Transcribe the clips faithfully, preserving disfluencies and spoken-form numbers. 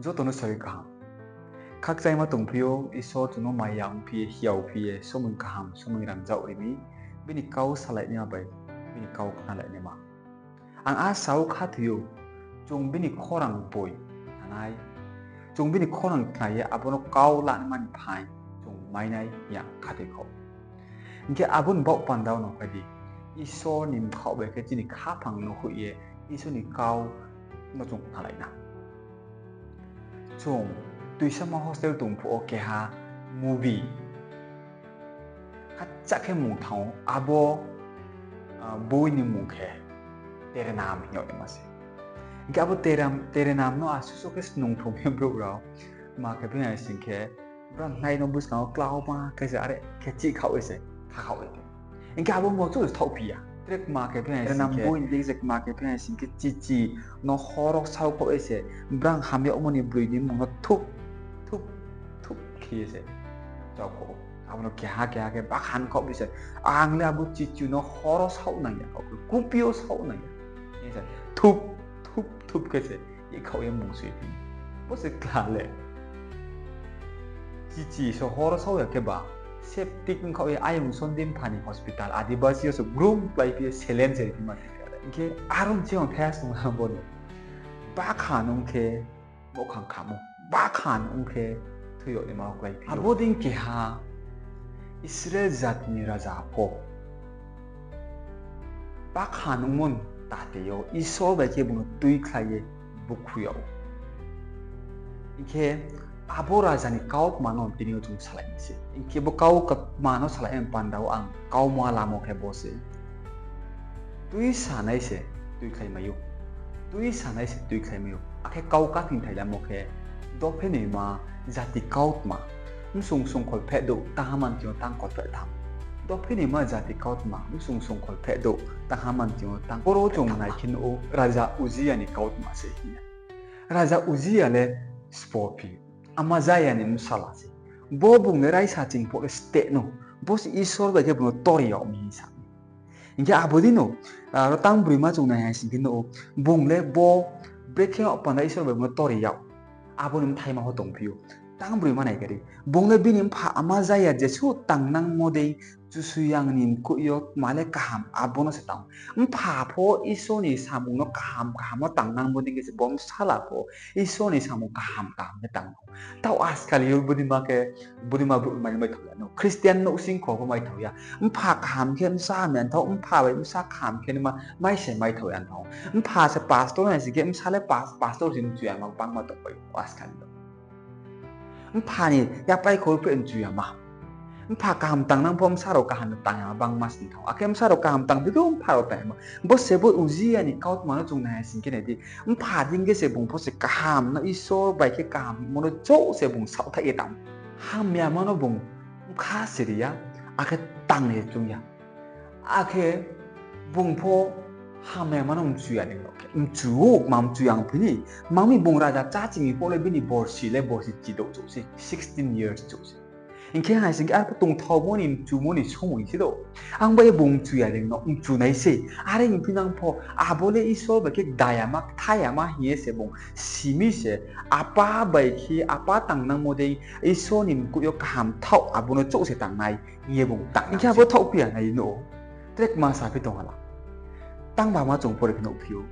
Joto no sari kaham. Khakchangma tongphi ou, Isor chung no maya ongphi ye, hiao phi ye, somoi kaham, somoi rangzag ri mi, bini kau salainaima bai, bini kau khnalainaima. Ang asa wo khathoi ou, chung bini khorang boi khnanai, chung bini khorang khna ye abo no kau lanaima ni phaing chung mainai hing ye ang khathoi kha ou. Hing khe abo ni baoh panda wo no khlai di, Isor ni mkhaoh bai khe chini khaphang no hoih ye Isor ni kau no chung khnalai na. Chung tuisama hostel tong phuh wo keha movie khachah khe mung thanng ou, abo boi ni mung khe Tere Naam hing yagnaima se. Hing khe abo Tere Naam no asuh so khe snung thong ye brouh rao, tma khe phi hai sing khe, brang nai no buskang wo klauma khe se are khe chih khaoh ye se, kha khaoh ye. Hing khe abo mo chu thaohphi ya. Tre kma khe phi hai sing khe, boi ni se kma khe phi hai sing khe chichi no horo saohkhaoh ye se, brang ham yagmo ni broi ni mmung no thup, thup, thup khe ye se chaohkhaoh ou. Abo no keha keha khe bakhan khaoh bi se, ang le abo chichi no horo saoh nang ya, kupi yo saoh nang ya. Thup, thup, thup khe se, khaoh ye mung soi phi. Bo se kla le. Chichi so horo saoh ya khe ba, septic ong khaoh ye ayong Sondimpha ni hospital, Adibasi yo se grum kláiphi ye saline se riphi ma. Hing khe aro ni ching thai snung ha bo no. Bakhan ong khe, bokhang khamo. Bakhan ong khe, thoi yagnaima wo kláiphi ou. Abo dei keha Israel jati ni raja pho bakhan ongmo ni tate yo Isor bai khe bung no tuikhlai ye bukhu yag ou. Hing khe abo raja ni kautma no tini yo chung salai nai se. Hing khe bo kautma no salai ni panda wo ang kauma lamo khe bo se. Tuisanai se tuikhlai mai ou. Tuisanai se tuikhlai mai ou. Akhe kau kathing thai lamo khe, dophenoima jati kautma, bsung songkhol pheh douh, tangha man ching yo tang kholpheh tham. Dophenoima jati kautma, bsung songkhol pheh douh, tangha man ching yo tang. Boro chung nai khe nuh ou, raja Ujia ni kautma se hing ya. Raja Ujia le sbo phi, Amazia ni bsala se. Bo bung le raisa ching pho le steh no, bo se Isor bai khe bung no tori yag mi hing sa. Hing khe abo dei no, aro tang broima chung nai hai sing khe nuh ou, bung le bo brekhe panda Isor bai bung no tori yag. Abo ni bthaima pho tongphi ou. Tang broima nai khe di. Bung le bini mpha Amazia jesuh tangnangmo dei Kchusoyang ni mkoih yo tma le kaham abo no se tang ou. Mpha pho Isor ni samung no kaham kaham no tangnangmo dei khe se bo bsala pho Isor ni samung kaham kaham khe tang ou. Taoh ajkal yo bodei ma khe, bodei ma brouh mai, maithao ya no. Christian nouhsing kho pho maithao ya. Mpha kaham khe bsa hamya thao, mpha bai bsa kaham khe naima mai se maithao ya thao. Mpha se pastor nai sing khe bsa le pas-, pastor se mchu yama bangma tongpai ou ajkal yo. Mpha ni yapai kho phe mchu yama. Mpha kaham tangnang pho bsa rao kaham tang yama bangma sing thao. Akhe bsa rao kaham tang phi khe mpha rao tang yama. Bo se bo Ujia ni kautma no chung nai hai sing khe nai di. Mpha dei khe se bung pho se kaham no Isor bai khe kaham mo no chouh se bung saohthaih ye tang. Hamyama no bung bkha se ri ya, akhe tang ye choung ya. Akhe bung pho hamyama no mchu ya dei no khe. Mchu ou, ma mchu ya ongphi ni. Mami bung raja chá chingmi pho le bini borsi le borsi chidouh chouh se, sixteen years chouh se. Hing khe hai sing khe arphuh tongthaomo ni mchumo ni somoi se do. Ang bai ye bung mchu ya dei no mchu nai se. Are hingphi nang pho, abo le Isor bai khe kdayama, kthayama hing ye se bung si mi se, apa bai khe, apa tangnangmo dei, Isor ni mkoih yo kaham thaoh, abo no chouh se tang nai hing ye bung tang. Hing khe abo thaohphi ya nai no, tre kma saphi tong hala. Tang bama chung pore khe nuhphi ou.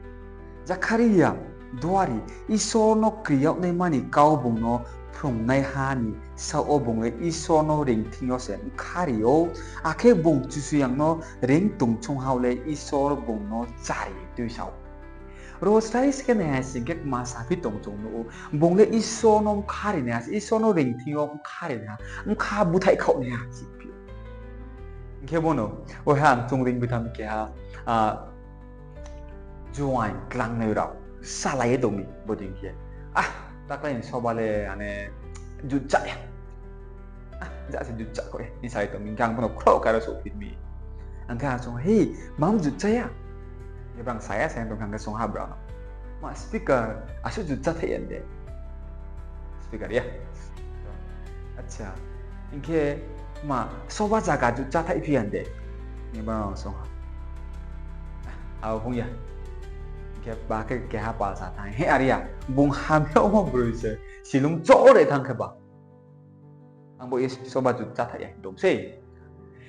Zakharia duari, Isor no kri yagnaima ni kau bung no phrungnaiha ni saoh wo bung le Isor no reing thing yo se bkha ri ou, akhe bung Kchusoyang no reing tong chungha le Isor bung no chari tuisa ou. Ro srai se khe nai hai sing khe kma saphi tong chung nuh ou, bung le Isor no bkha ri naiha se, Isor no reing thing yo bkha ri naiha, bkha búthaih khaoh naiha siphi ou. Hing khe bo no, oha ang chung reing bitham keha, juaing tlangnai rao salai ye tong mi bodei khe. Ah, taklai ni soba le ane jut chá ya. Ah, ja se jut chá kho, hing sa ye tong mi, hing khe ang pho no khrouh karo souhphi mi. Ang khe ang song, hei, mam jut chá ya? Hing khe brang sa ya, sa ya tong khe ang khe song ha brao no, ma speaker, asuh jut chá thaih ya de? Speaker ya. Acha, hing khe ma soba zaga jut chá thaih phi ya de? Hing khe brao no song ha, abo phung ya. Khe ba khe keha pal sa thanng. He, are ya, bung hamyagmo broi se silung chore thanng khe ba. Ang bo Isor ba juda thaih ya hing tong sei.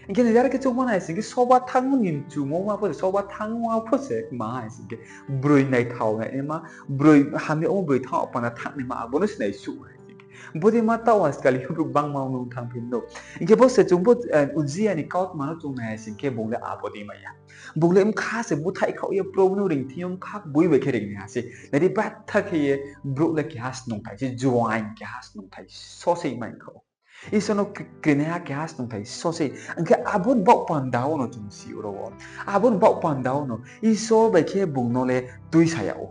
Hing khe nai jara khe choungma nai sing khe soba thanngmo ni mchumo ma pho se, soba thanngmo pho se ma hai sing khe broi naithao nainaima, broi hamyagmo broi thanng panda thanngnaima, abo no se naisuh hai sing khe. Bodei ma taoh ha skali brouh bangma nung thanngphi no. Hing khe bo se chung bo, eh, Uzia ni kautma no chung nai hai sing khe bung le abo dei mai ya. Bung le bkha se búthaih khaoh ye Probu no reingthing yo bkha boi bai khe reing nai ha se. Nai di, betha khe ye brouh le keha snungthai se, joaing keha snungthai so se mai kha ou. Isor no kri-, krinaiha keha snungthai so se. Hing khe abo ni baoh panda wo no chung si ro wo. Abo ni baoh panda wo no Isor bai khe bung no le tuisa yag ou.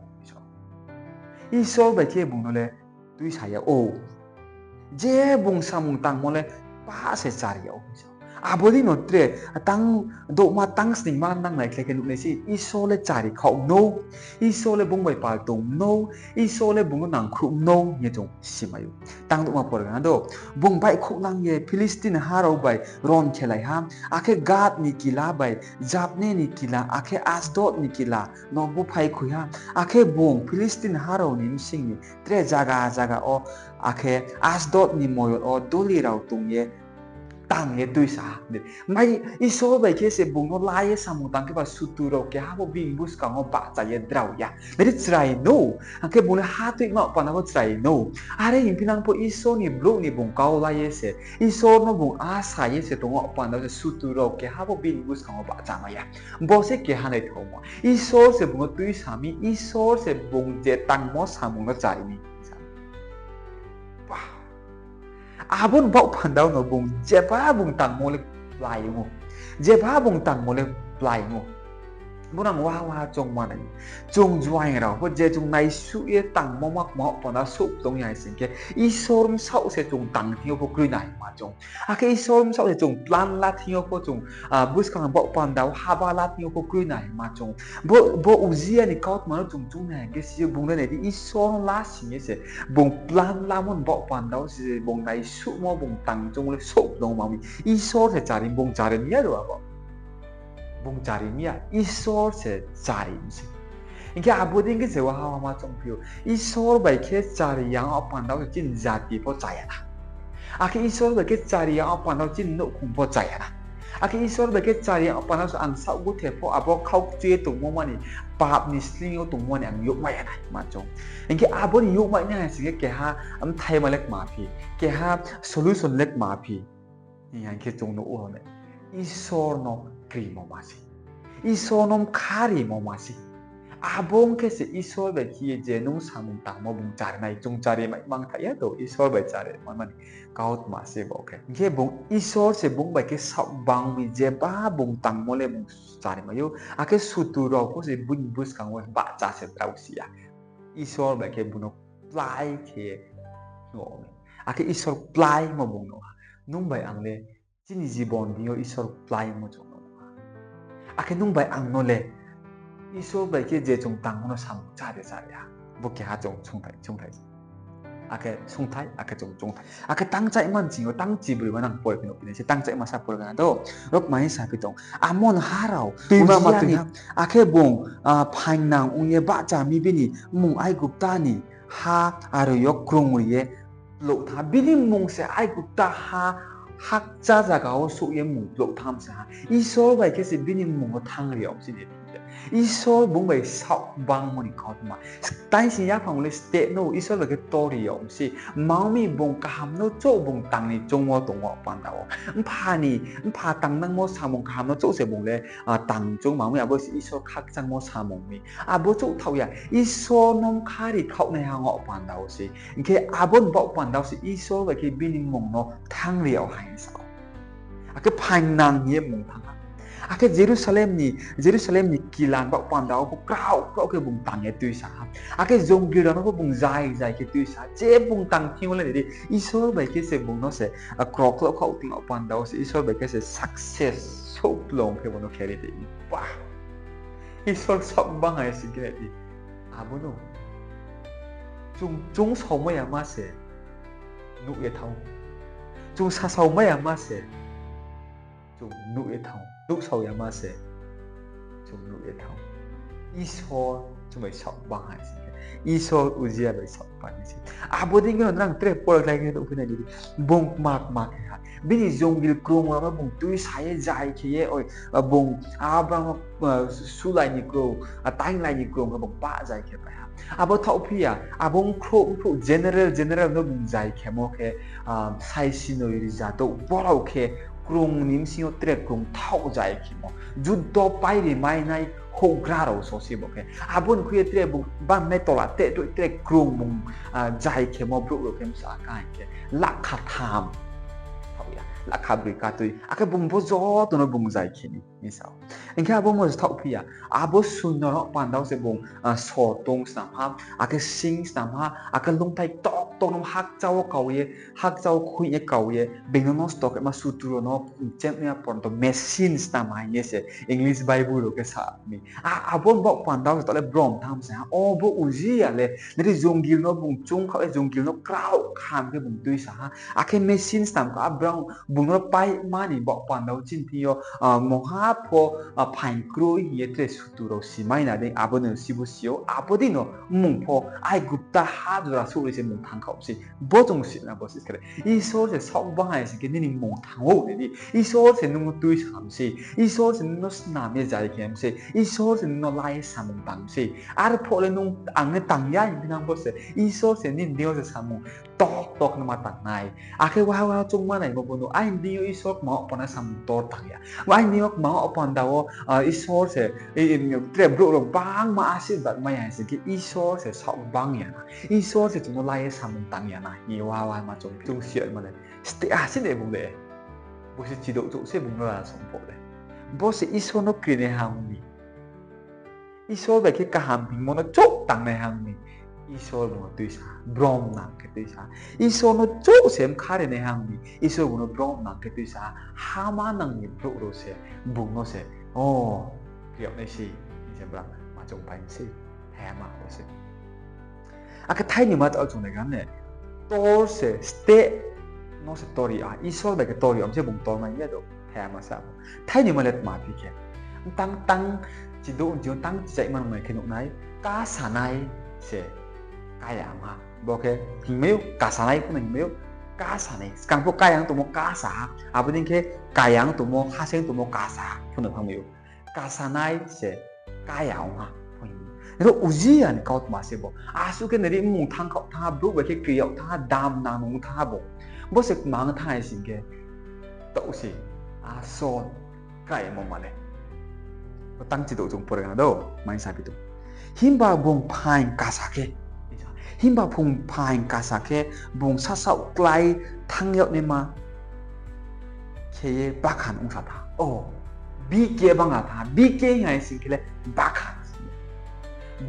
Isor bai khe bung no le tuisa yag ou. Je bung samung tangmo le pah se chari yag ou. Abo dei no tre tang douhma tang sningma nanglai khlai khe nuh nai se, Isor le chari khaoh mnou, Isor le bung bai pal tong mnou, Isor le bung no nangkhruh mnou hing ye chung simai ou. Tang douhma porgana do, bung baihkhouhnang ye Philistin ha rao bai ron khelai ha, akhe Gath ni kila bai Jabne ni kila, akhe Asdod ni kila no búphai khui ha, akhe bung Philistin ha rao ni bsing ni tre zaga zaga wo, akhe Asdod ni moyon wo doli rao tong ye tang ye tuisa ha. Mai Isor bai khe se bung no la ye samung tang khe ba sutu rao keha pho bini buskang wo bahcha ye drao ya. Nai di, chrai nou, akhe bung le ha tuima panda pho chrai nou. Are hing phinang pho Isor ni brouh ni bung kau la ye se, Isor no bung asa ye se tong ou panda se sutu rao keha pho bini buskang wo bahcha mai ya. Bo se keha naithaomo. Isor se bung no tuisa mi, Isor se bung je tangmo samung no chari mi. Abo ni baoh panda wo no bung jeba bung tangmo le plái ong ou. Jeba bung tangmo le plái ong ou. Bo nang wa wa choungma nai. Chung joaing rao pho je chung naisuh ye tangmo ma kma panda souh tong ya hai sing khe, Isor bsaoh se chung tang thing yo pho kroi nai ma chung. Akhe Isor bsaoh se chung plan la thing yo pho chung, ah, buskang baoh panda wo haba la thing yo pho kroi nai ma chung. Bo, bo Uzia ni kautma no chung chung nai hing khe si bung le nai di, Isor no la sing ye se bung plan lamo ni baoh panda wo se bung naisuhmo bung tang chung le souh tong ma mi. Isor se chari, bung chari mi ya ro abo. Bung chari mi ya, Isor se chari mi se. Hing khe abo dei khe se wa ha ma choungphi ou. Isor bai khe chari ya panda wo se chini jati pho cha ya na. Akhe Isor bai khe chari ya panda wo chini nouhkhong pho cha ya na. Akhe Isor bai khe chari ya panda wo se ang saoh guthe pho abo khau kchu ye tongmo mani, pap ni sleing yo tongmo mani ang youhmai ya nai ma chung. Hing khe abo ni youhmai nai hai sing khe keha bthaima le kma phi, keha solution le kma phi. Hing khe chung nuh ou ne, Isor no krimo ma se. Isor no bkha rimo ma se. Abo ong khe se Isor bai khe ye je nung samung tangmo bung chari nai, chung chari mai mang thaih ya do, Isor bai chari mai mani kautma se bo khe. Hing khe bung Isor se bung bai khe saoh bang mi, jeba bung tangmo le bung chari mai ou. Akhe sutu rao pho se bini buskang wo bahcha se drao si ya. Isor bai khe bung no plái khe ye nuh ou. Akhe Isor pláimo bung nuh ha. Nung bai ang le chini jibon deing yo Isor pláimo chung nuh ha. Akhe nung bai ang no le Isor bai khe je chung tangmo no samung chari chari ha. Bo keha chung sungthai, sungthai. Akhe sungthai, akhe chung sungthai. Akhe tangchaima ni sing yo tangchibroi ma nang pore khe nuh phi nai se, tangchaima sa pore khe na do. Rokma hing saphi tong. Amon ha rao tuima ma tui ha. Akhe bung, ah, phaingnang ong ye bahcha mi bini mmung Aigupta ni ha aroi yo krungri ye plouh thanng ha. Bini mmung se Aigupta ha, hakcha zaga wo souh ye mmung plouh thanng se ha. Isor bai khe se bini mmung no thanng ri yag se ni. Isor bung bai saoh bangmo ni kautma. Taising yaphang le steh no Isor bai khe tori yag se. Mang mi bung kaham no chouh bung tang ni choungmo tongmo panda wo. Mpha ni, mpha tangnangmo samung kaham no chouh se bung le, ah, tang choung, mang mi abo se Isor khakchangmo samung mi. Abo chouh thaoh ya, Isor no bkha ri khaohnaiha ong panda wo se. Hing khe abo ni baoh panda wo se Isor bai khe bini mmung no thanng ri yag hai sa ou. Akhe phaingnang hing ye mmung thanng ha. Akhe Jerusalem ni, Jerusalem ni kila ni baoh panda wo pho kraoh kraoh khe bung tang ye tuisa ha. Akhe jongil rao no pho bung zai zai khe tuisa ha. Je bung tang thing yo le nai di, Isor bai khe se bung no se, ah, kroklo khaoh thing yo panda wo se Isor bai khe se success souhplung khe bung no khe ri di. Ba, Isor saoh bang hai sing khe nai di. Abo no chung, chung saomai ya ma se nuh ye thanng ou. Chung sasaomai ya ma se chung nuh ye thanng ou. Nuhsao ya ma se chung nuh ye thanng ou. Isor Chung bai saoh bang hai sing khe, Isor Ujia bai saoh bang hai se. Abo dei khe no nrang tre pore khlai khe nuhphi nai di. Bung kma kma khe ha. Bini jongil krung rao no bung tuisa ye jai khe ye, oi, bung Abraham, sulai ni krung, tainglai ni krung khe bung pah jai khe pai ha. Abo thaohphi ya, abo bkhrouh bkhrouh general general no bung jai khemo khe, saisi noi ri ja douh borao khe krung ni bsing yo tre krung thaoh jai khemo. Juddo pai ri mai nai houhgra rao so se bo khe. Abo ni khui ye tre bung ba me tola te tre krung bung jai khemo brouh rao khe bsa ka hing khe lakha tham. Thaoh ya, lakha broi katui. Akhe bung bo joto no bung jai khe ni, hing sa ou. Hing khe abo mo se thaohphi ya. Abo suinyo no panda wo se bung, sor tong snam ha, akhe sing snam ha, akhe lungthai tok tok no hakcha wo kau ye, hakcha wo khui ye kau ye, being no nosto khe ma sutru rao no chemnai ya porjonto machine snam ha hing ye se English Bible rao khe sa mi. A, abo ni baoh panda wo se taoh le brom tham se ha. O bo Ujia le, nini jongil no bung chungkhaoh ye jongil no kraoh kham khe bung tuisa ha. Akhe machine snam khe Abraham bung no paima ni baoh panda wo chini thing yo, mungha pho, phaing kroi hing ye tre sutru rao simai na dei, abo no sibo si ou, abo dei no mmung pho Aigupta ha jora souh ri se bung thanngkhaoh sei. Bo chung si na bo se khe. Isor se saoh bang hai sing khe nini mmung thanng ou nai di. Isor se nung no tuisa mi sei. Isor se nung no snam ye jai khe mi sei. Isor se nung no la ye samung tang mi sei. Arphuh le nung ang no tang ya hing phinang bo se. Isor se nini deing yo se samung tok tok no ma tang nai. Akhe waha waha chung ma naimo bo no, aini deing yo Isor kma wo panda samung tor tang ya. Aini deing yo kma wo panda wo, Isor se, tre brouh rao bangma asirbad mai ya hai sing khe Isor se saoh bang ya na. Isor se chung no la ye samung tang ya na hing ye waha waha ma chung, chung si ya mane. Steh ha se de bung de. Bo se chidouh chouh se bung no la song pho de. Bo se Isor no kri nai ha ong mi. Isor bai khe kaham hingmo no chouh tangnai ha ong mi. Isor bung no tuisa, brom nang khe tuisa. Isor no chouh se bkha rinai ha ong mi. Isor bung no brom nang khe tuisa. Hama nang ni brouh rao se, bung no se, o, kri yag nai se, hing se bra ma chung pai se. Thaiha ma bo se. Akhe thaini ma tao chung nai kha ne, tor se steh no se tor ya, Isor bai khe tor ya, ong se bung tor mai ya do, thaiha ma sa. Thaini ma le tma phi khe, tang tang chidouh, chidouh tang chichaihma nung nai khe nuh nai, kasanai se kaya ong ha. Bo khe hingmai ou, kasanai pho no hingmai ou, kasanai. Skang pho kaya ong tongmo kasa ha, abo dei khe kaya ong tongmo, haseng tongmo kasa ha pho no thanngmai ou. Kasanai se kaya ong ha. Ro Ujia ni kautma se bo. Asuh khe nini mmung thanngkhaoh thanng ha, brouh bai khe kri yag thanng ha, dam nang nung thanng ha bo. Bo se kma ong thanng hai sing khe, taoh se, a, so, kraimo ma le. Bo tang chidouh chung pore na do, mai sa phi tong. Himba bung phaing kasa khe. Himba bung phaing kasa khe, bung sasaoh klái thanng yag naima khe ye bakhan ongsa tha. O, bike bang a tha, bike hing hai sing khe le bakhan.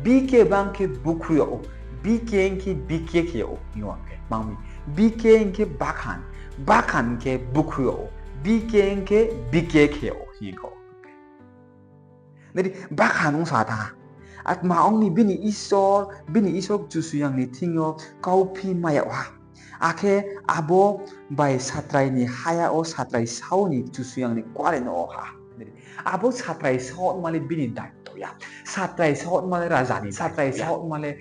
Bike bang khe bukhru yag ou, bike hing khe bike khe yag ou, hing yo ang khe, mang mi. Bike hing khe bakhan, bakhan khe bukhru yag ou, bike hing khe bike khe yag ou, hing khe. Nai di, bakhan ongsa tha. Atma ong mi bini Isor, bini Isor Kchusoyang ni thing yo kauphi mai yag ha. Akhe abo bai satrai ni haya wo satrai sao ni Kchusoyang ni kuare no ha. Abo satrai sao ma le bini daito ya. Satrai sao ma le raja ni, satrai sao ma le,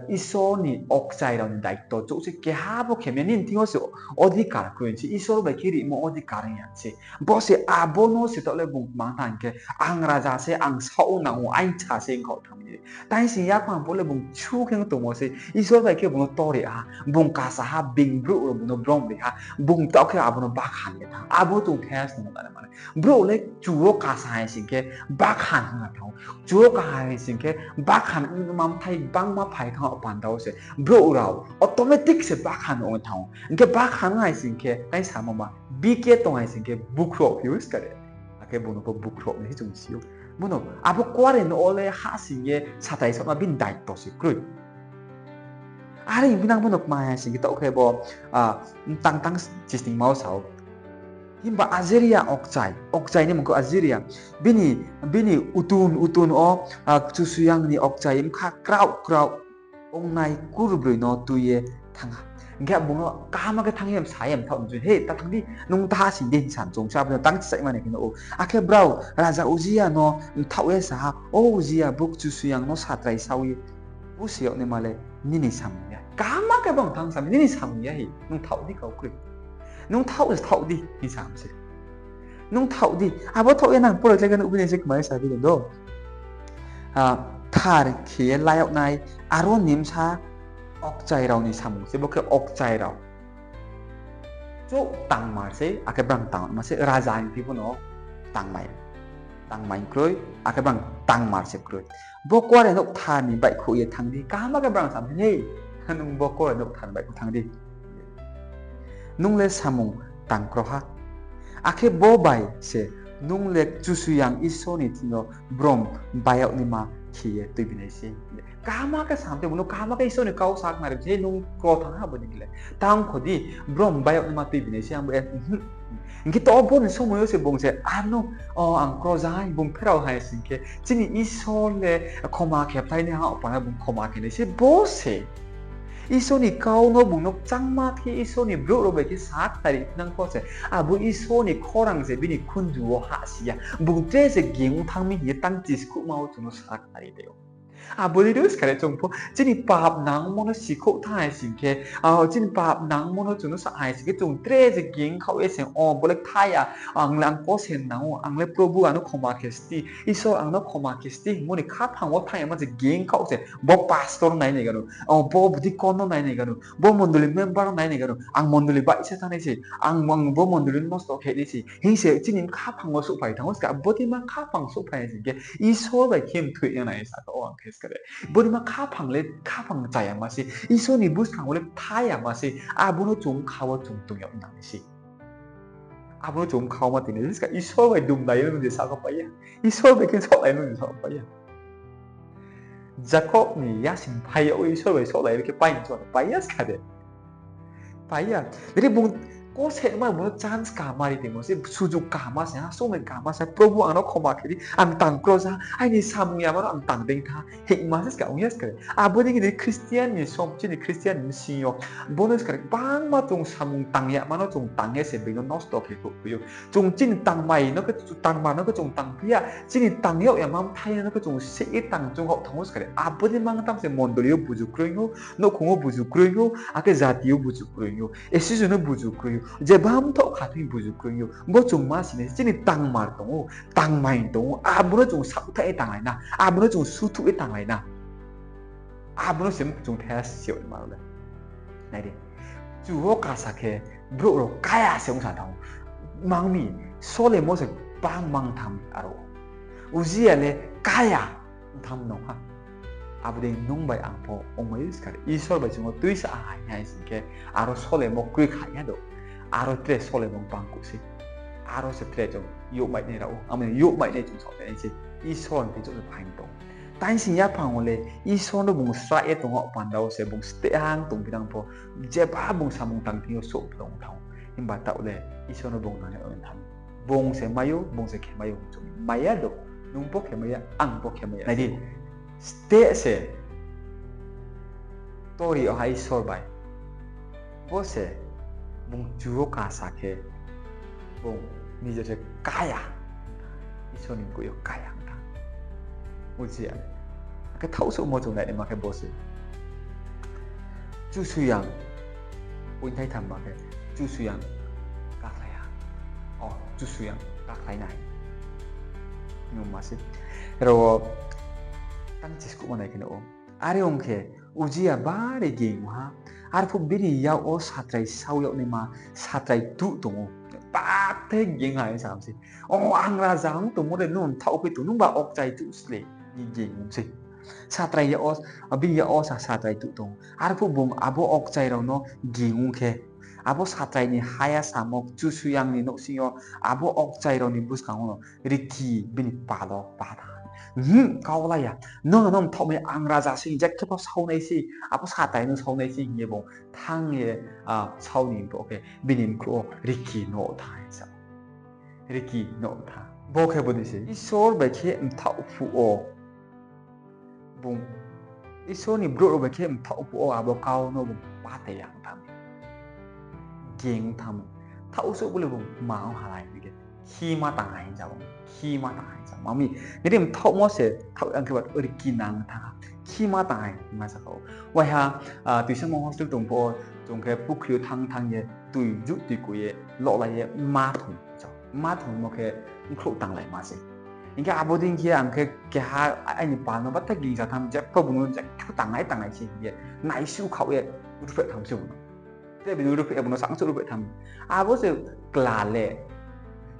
Isor ni okchai rao ni daito. Chouh se keha bo khe mi nini thing yo se odhikar kroi se, Isor bai khe rimo odhikar ya se. Bo se abo no se taoh le bung kma thanng khe, ang raja se, ang sao nang ou, aini sa se ongkhaoh thanng mi. Tai sing yaphang pho le bung chu khe tongmo se, Isor bai khe bung no tor ri ha, bung kasa ha, being brouh rao bung no brom ri ha, bung taoh khe abo no bakhan ye thanng. Abo chung khe snung nai mane. Brouh le chu wo kasa hai sing khe bakhan ong thanng ou. Chu wo kasa hai sing khe bakhan ongma bthai bangma phai thanng ou panda wo se. Brouh rao automatic se bakhan ong thanng ou. Hing khe bakhan hai sing khe, tai samo ma, bike tong hai sing khe bukhru yag phi ou skare. Akhe bung no pho bukhru yag nai se chung si ou. Bo no, abo kuare no wo le ha sing ye satrai sao ma bini daito se kroi. Are hing phinang bo no kma hai sing khe taoh khe bo, tang tang chisningma wo sa ou. Himba Azeria okchai, okchai ni mmung khe Azeria, bini, bini utun, utun wo, Kchusoyang ni okchai bkha kraoh kraoh ongnai kurbroi no tui ye thanng ha. Hing khe bung no kaham khe thanng ye sa ye mthaoh ni, He, ta thanng di, nung ta sing di, hing sa chung sa, abo no tang chaimani khe no ou. Akhe brao raja Ujia no mthaoh ye sa ha, O Ujia, bo Kchusoyang no satrai sao ye puse yag naima le nini samung ya. Kaham khe bung thanng sa mi, Nini samung ya hi, nung thaoh di kau kroi. Nung thaoh se thaoh di, hing sa mi se. Nung thaoh di, abo thaoh ye nang pore khlai khe nuhphi nai se kma ye sa phi tong do. Thar khe ye la yag nai, aro nimsa okchai rao ni samung se, bo khe okchai rao chouh tangmar se, akhe brang tangma se, raja hing phi pho no tangmai, tangmai kroi, akhe brang tangmar se kroi. Bo kuarenouh kthar ni baihkhouh ye thanng di, kaham khe brang sa mi, He, nung bo kuarenouh kthar ni baihkhouh thanng di. Nung le samung tang kro ha. Akhe bo bai se nung le Kchusoyang Isor ni thing yo brom bai yag naima khe ye tuibi nai se. Kaham khe sam tei, bung no kaham khe Isor ni kau sakhnari se, nung kro thanng ha bo ni khe le. Tang kho di, brom bai yag naima tuibi nai se, ang bo, Hing khe to bo ni somoi yo se bung se, Ano, o, ang kro ja, bung pherao hai sing khe, chini Isor le khoma khe phlai nai ha, panda bung khoma khe nai se, bo se. Isor ni kau no bung no kchangma khe Isor ni brouh rao bai khe sakhnari nang pho se, abo Isor ni khorang se bini khunju wo hahsi ya. Bung tre se ging thanng mi hing ye tang chiskuhma wo chung no sakhnari tei ou. Abo dei ro skare chung pho chini pap nangmo no sikhouh thanng hai sing khe, chini pap nangmo no chung no sa hai sing khe, chung tre se ging khaoh ye se, O, bo le kthai ya, ang le ang kose nang ou, ang le Probhu ang no khoma khe sti, Isor ang no khoma khe sti hingmo ni khaphang wo thanng ya ma se ging khaoh se, bo pastor no nai nai gano, o, bo deacon no nai nai gano, bo mondoli member no nai nai gano, ang mondoli baihsa thanngnai se, ang, ang bo mondoli no nosto khe nai se, hing se chini khaphang wo souhphai thanng ou skha, abo dei ma khaphang souhphai sing khe, Isor bai khe mthoi ya nai sa kha ou ang khe skare. Bo dei ma khaphang le khaphang chaya ma se, Isor ni buskang wo le kthai ya ma se, abo no chung bkha wo chung tong yag nang se. Abo no chung bkha wo ma tini skha, Isor bai dumlai no je sa kha pai ya. Isor bai khe sohlai no je sa kha pai ya. Jakob ni yasing phai yag wo Isor bai sohlai khe pai ni chung pai ya skha de. Pai ya. Nini bung kose ma bung no chance kaham ri tongmo se, sujuk kaham se, ha, somoi kaham se, Probhu ang no khoma khe di, ang tang kro ja, aini samung yama no ang tang dei tha, hingma se skha, ong ya skha. Abo dei khe Christian ni som, chini Christian ni bsing yo, bo no skha, bangma chung samung tang yama no chung tang ye se being no nosto khe khuh phi ou. Chung chini tangmai no khe, tangma no khe chung tang phi ya, chini tang yag yama bthai no khe chung se ye tang chung hao thanng ou skha. Abo dei mang tam se mondoli yo buzu kroi ou, nouhkhong wo buzu kroi ou, akhe jati yo buzu kroi ou, association no buzu kroi ou, je bam thoh kha thing buzu kroi ou, bo chung ma si nai, chini tangmar tong ou, tangmai tong ou, abo no chung saohthaih ye tanglai na, abo no chung suthuh ye tanglai na. Abo no se chung thaiha se ong ma le. Nai di. Kchu wo kasa khe brouh rao kaya se ong sa thanng ou. Mang mi, Solemo se bang mang tham aro. Ujia le kaya tham nung ha. Abo dei nung bai ang pho ongmai ou skha de. Isor bai chung no tuisa hai hai sing khe, aro Solemo kroi kha ya do. Aro tre Solemo bangkuh sei. Aro se tre chung youhmai nai rao ou. Amo ni youhmai nai chung saoh nai sei. Isor ni thing chung se phaing tong. Tainsing yaphang wo le Isor no bung srah ye tong ou, panda wo se bung steh hang tong phi nang pho, jeba bung samung tang thing yo souh tong thanng ou. Himba taoh le Isor no bung nang ya ong thanng. Bung se mai ou, bung se khe mai ou, chung mai ya do. Nung pho khe mai ya, ang pho khe mai ya. Nai di, steh se tori yo ha Isor bai. Bo se bung kchu wo kasa khe, bung nije se kaya. Isor ni mkoih yo kaya ong thanng. Ujia. Akhe thaoh souhmo chung nai naima khe bo se Kchusoyang, pointhai tham ba khe Kchusoyang kakhlai ha. O, Kchusoyang kakhlai nai. Nung ma se. Aro wo tang chiskuhma nai khe no ou. Are ong khe, Ujia bari ging ha. Arphuh bini yak wo satrai sao yag naima, satrai tuh tong ou. Bakthai ging ha hing sa mi se. O, ang raja ong tongmo de nung mthaoh phi tong, nungba okchai tuh slei. Ging ong sei. Satrai yak wo, bini yak wo sa satrai tuh tong ou. Arphuh bung abo okchai rao no ging ong khe, abo satrai ni ha ya samo Kchusoyang ni nouhsing yo, abo okchai rao ni buskang wo no riki bini pal wo pa tha. Hm, kau la ya. Nung ano mthaoh mi, ang raja se hing je khe pho sao nai se, abo satrai no sao nai se hing ye bung thanng ye, a, sao ni bo khe bini mkhrouh wo riki no tha hing sa. Riki no tha. Bo khe bo ni se Isor bai khe mthaoh phuh wo, bung, Isor ni brouh rao bai khe mthaoh phuh wo abo kau no bung pate yang tham. keng thanng. Thaoh souh bo le bung ma ong halai hing khe, khima tang hai hing sa ou, khima tang hai hing sa ou. Ma mi, nini mthaohmo se thaoh ya khe ba riki nang thanng ha, khima tang hai hing ma sa kha ou. Waiha, tuisamo hostel tong pho, chung khe pukhri yo thanng thanng ye, tui juh tui kui ye, lohlai ye, ma thong, ma thongmo khe, bkhrouh tanglaima se. Hing khe abo dei khe ang khe keha aini pal no batha gingsa thanng, jepho bung no jepho tangnai tangnai se hing ye, naisuh khaoh ye, ruhphreh thanng se bung no. Tre bini ruhphreh, bung no sangsuh ruhphreh thanng. Abo se kla le,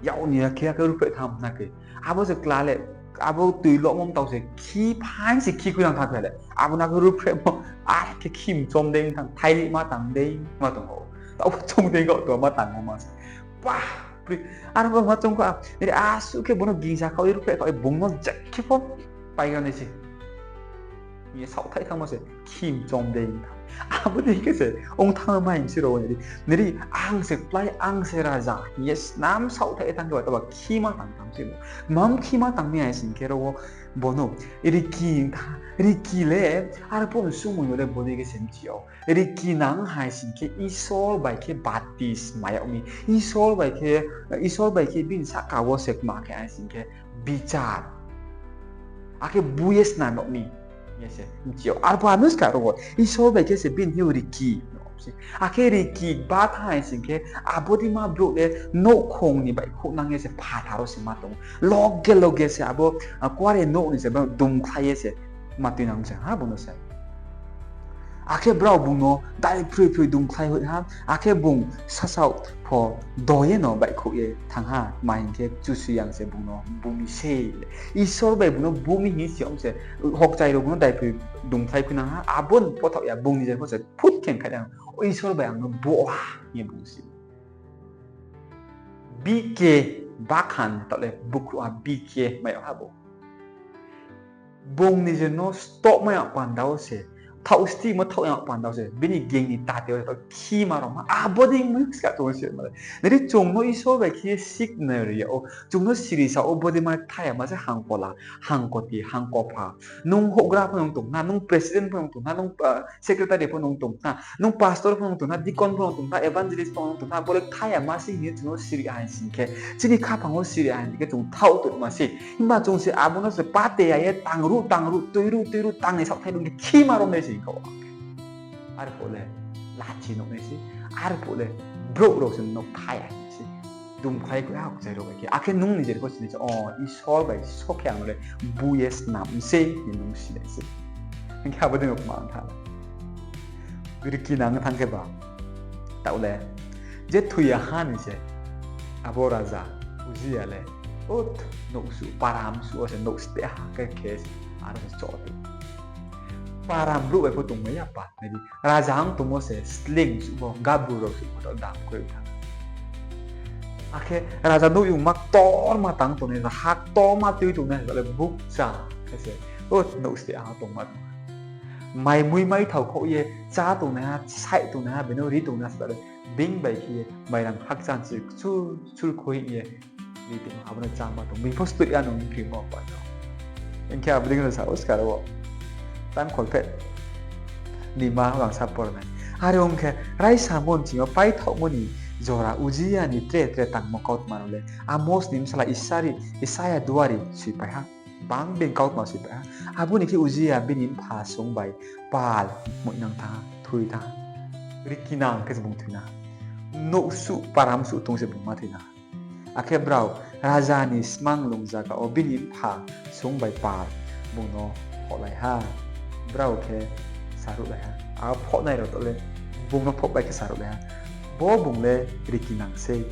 yak ni ya khe ya khe ruhphreh thanng na khe. Abo se kla le, abo tui lohmo mtao se khi phaing se khi khuinang thanng khe le. Abo na khe ruhphrehmo, ar khe khi mchom dei thanng, thaili ma tang dei ma tong ou. Taoh chung dei kau to ma tangmo ma se. Ba, pri, ar bo ma chung kha, nini asuh khe bung no gingsa khaoh ye ruhphreh khaoh ye bung no jekhe pho paigra nai se. Hing ye saohthaih thanngmo se, khi mchom dei thanng. Abo dei khe se, ong thanng mai hing si rao nai di. Nini ang se kplái, ang se raja hing ye snam saohthaih thanng khe ba, taba khima tang thanng se bo. Mam khima tang mi hai sing khe rao wo, bo no, riki tha, riki le, arphuh ni somoi yo le bo dei khe se mchi ou. Riki nang hai sing khe Isor bai khe batismai yag mi. Isor bai khe, Isor bai khe bini sahka wo se kma khe hai sing khe bichar. Akhe bu ye snam yag mi. Ye se, mchi ou. Arphuh anuska rao wo, Isor bai khe se bini hing riki. Akhe riki ba thanng hai sing khe, abo dei ma brouh le nouhkhong ni baihkhouh nang ye se phathar wo se ma tong ou. Loge loge se abo, kuare nouh ni se ba dumkhlai ye se ma tuinang se ha bung no se. Akhe brao bung no daiphroiphroi dumkhlai hoih ha, akhe bung sasaoh pho do ye no baihkhouh ye thanng ha, ma hing khe Kchusoyang se bung no bu mi se. Isor bai bung no bu mi hing si yag mi se, hokchai rao bung no daiphroiphroi dumkhlai khuinang ha, abo ni pothaoh ya bung ni je pho se phut khe khainang, Isor bai ang no bu ha, hing ye bung si. Bike bakhan taoh le bukhrouhha bike mai yag ha bo. Bung ni je no stoh mai yag panda wo se, thaoh stimo thaoh yag panda wo se, bini geng ni tate wo se taoh khima rao ma, abo dei mui ska chung se ma le. Nini chung no Isor bai khe signal ri yag ou, chung no siri sa ou, bo dei ma thai ya ma se hangkola, hangkoti, hangkopha. Nung houhgra pho nung tong na, nung president pho nung tong na, nung secretary pho nung tong na, nung pastor pho nung tong na, deacon pho nung tong na, evangelist pho nung tong na, bo le thai ya ma se hing ye chung no siri hai sing khe, chini khaphang wo siri hai sing khe chung thaoh tongma se. Himba chung se abo no se pate ya ye tangruh tangruh, tuiruh tuiruh, tang ni saohthai rung khe khima rao nai se hing kha ou. Arphuh le lachi nuh nai se, arphuh le brouh rao se no thai ya se. Dumkhlai khe hokchai rao bai khe. Akhe nung ni je pho sini se, o, Isor bai so khe ang no le bu ye snam se, hing ye nung sinai se. Hing khe abo dei no kma tha. Riki nang thanng khe ba. Taoh le, je thoi ya ha ni se, abo raja, Ujia le, o, nouhsuh, paramsuh wo se nouh steh ha khe khe, aro se choh tong. Param brouh bai pho tongmai ya pa, nai di. Raja ong tongmo se sleing suh pho, gabur rao suh pho, taoh dam kroi thanng. Akhe raja nouhyungma ktorma tang tongnai, ha ktorma tui tongnai, taoh le bukcha khe se, o, nouh steh ha tongma tong. Mai mui mai thao khaoh ye, chá tongnaiha, saih tongnaiha, bini ri tongnaiha se taoh le, being bai khe ye, mairang hakchan se, chul, chul khui ye, ri tong, abo no cháma tong. Being pho stoi ya nung phimo pa no. Hing khe abo dei no sa ou skaro wo. Tang kholpheh nima rangsa por nai. Are ong khe, raisamo nching yo paithaohmo ni jora Ujia ni tre tre tangmo kautma rao le, Amos ni bsala Isari, Isaia duari soipai ha. Bang being kautma soipai ha. Abo ni khe Ujia bini mpha sung bai pal moinang thanng ha, thoi thanng ha. Riki nang khe se bung thoi na. Nouhsuh, paramsuh tong se bung ma thoi na. Akhe brao raja ni smanglung zaga wo bini mpha sung bai pal bung no phohlai ha. Brao khe saruhlai ha. A phohnai rao taoh le bung no phoh bai khe saruhlai ha. Bo bung le riki nang sei.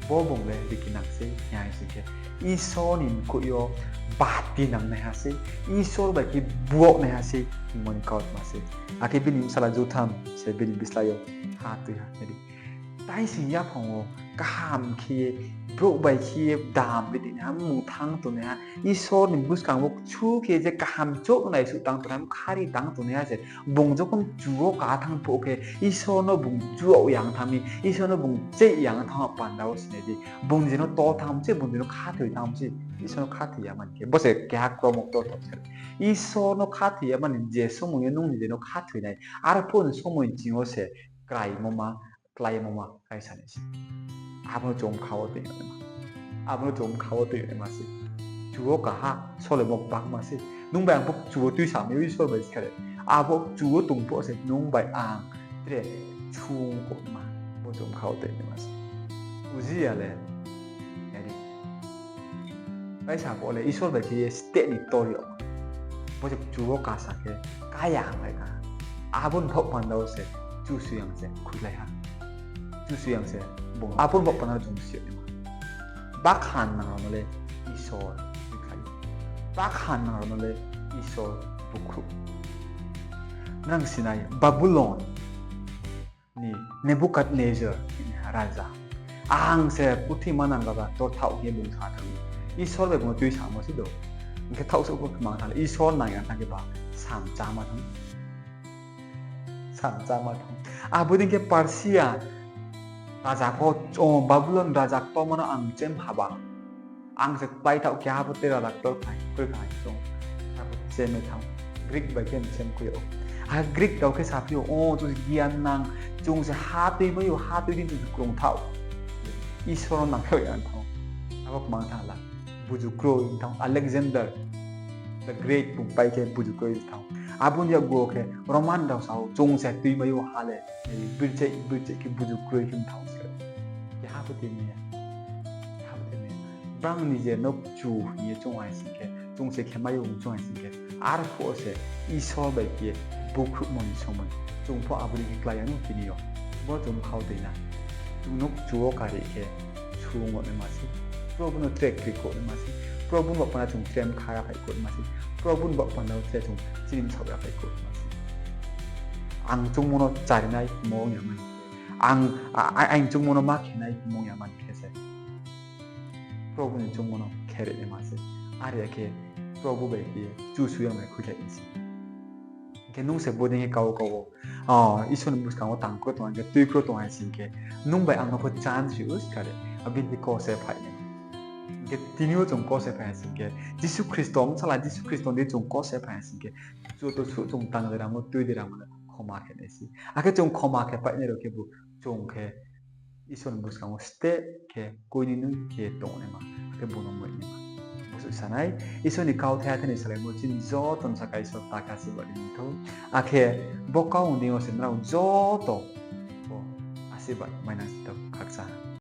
Bo bung le riki nang sei, hing hai sing khe, Isor ni mkoih yo bati nangnaiha sei, Isor bai khe buagnaiha sei, hingmo ni kautma sei. Akhe bini bsala Jotham se bini bislái yo ha tui ha, nai di. Taising yaphang wo kaham khe ye, brouh bai khe ye dam ri tongnaiha, mmung thanng tongnaiha, Isor ni buskang wo kchu khe je kaham chouh naisuh tang tongnaiha, khari tang tongnaiha se, bung jokhon kchu wo ka thanng phuh khe, Isor no bung chuag yang thanng mi, Isor no bung cheih yang thanng panda wo sinai di. Bung je no to thanng mi se, bung je no khathoi thanng mi se, Isor no khathoi ya mani khe. Bo se keha kromo ktor tong se. Isor no khathoi ya mani je somoi yo nung ni je no khathoi nai, arphuh ni somoi ching yo se kraimo ma, kláimo ma kaisa ni se. Abo no chung bkha wo tui naima. Abo no chung bkha wo tui naima se. Kchu wo kaha, solemo gbangma se. Nung bai ang pho kchu wo tuisamai yo Isor bai skha le. Abo kchu wo tong pho se nung bai ang tre chung kouhma. Bo chung bkha wo tui naima se. Uzia le, yari. Kaisa pho le Isor bai khe ye steh ni tor yag. Bo se kchu wo kasa khe, kaya ang lai ka. Abo ni baoh panda wo se Kchusoyang se khuilai ha. Kchusoyang se bung abo ni baoh panda wo chung si yag naima. Bakhan nang rao no le Isor khuikhlai ou. Bakhan nang rao no le Isor bukhruh. Nrang sinai Babulon ni Nebukadnezar ni raja. Ang se purthima nang raja torthaoh hing ye bung sa thanng ou. Isor bai bung no tuisamo se do. Hing khe thaoh souh pho khe mang thanng le Isor nang ya thanng khe ba sam cháma thanng. Sam cháma thanng. Abo dei khe Persia raja pho, o, Babulon raja ktorma no ang chem haba. Ang se kpai thaoh khe abo te raja ktor phai, kroi phai chung. Abo chem ye thanng. Greek bai khe chem khui ou. A Greek rao khe saphi ou, o, chung se gian nang, chung se ha tuimai ou, ha tui di chung se krung thaoh. Isor no nang khe ya thanng. Abo kmang thanng la. Buju kroi thanng, Alexander the Great bung pai khe buju kroi thanng. Abo ni yakgu wo khe Roman rao sa ou, chung se tuimai ou ha le, bircheh, bircheh khe buju kroi khe thanng se. Keha pho tuimai ya. Keha pho tuimai ya. Brang ni je no kchu hing ye chung hai sing khe, chung se khemai ou chung hai sing khe. Arphuh wo se Isor bai khe bukhruhmo ni somoi. Chung pho abo dei khe klái ya no tini yo. Bo chung bkha wo tui na. Chung no kchu wo kari khe, sung yag naima se. Probu no tre kri kouh naima se. Probu ni baoh panda chung tre mkha yaphai kouh naima se. Probu ni baoh panda wo tre chung chini bsaoh yaphai kouh naima se. Ang choungmo no charinai hingmo ong ya man. Ang, a, a, ang choungmo no ma khenai hingmo ong ya man khe se. Probu ni choungmo no khe ri naima se. Are ya khe Probu bai khe ye Kchusoyang bai khuikhlai nai se. Hing khe nung se bodei khe kau kau wo, o, Isor ni buskang wo tang kro tong hai khe, tui kro tong hai sing khe, nung bai ang no pho chance ri ou skha de, abini kose phai nai. Hing khe tini yo chung kose phai hai sing khe, Jisu Khristo, bsala Jisu Khristo ni chung kose phai hai sing khe, joto suh chung tang de ramo, tui de ramo no khoma khe nai se. Akhe chung khoma khe painai rao khebu chung khe Isor ni buskang wo steh khe koini noi khe tongnaima, akhe bung no moihnaima. Bo se sanai, Isor ni kauthai athani salaimo chini joto ni saka Isor ta khe asirbad ri thou. Akhe bo kau ni deing yo se nrao joto pho asirbad mainang si thou khakcha.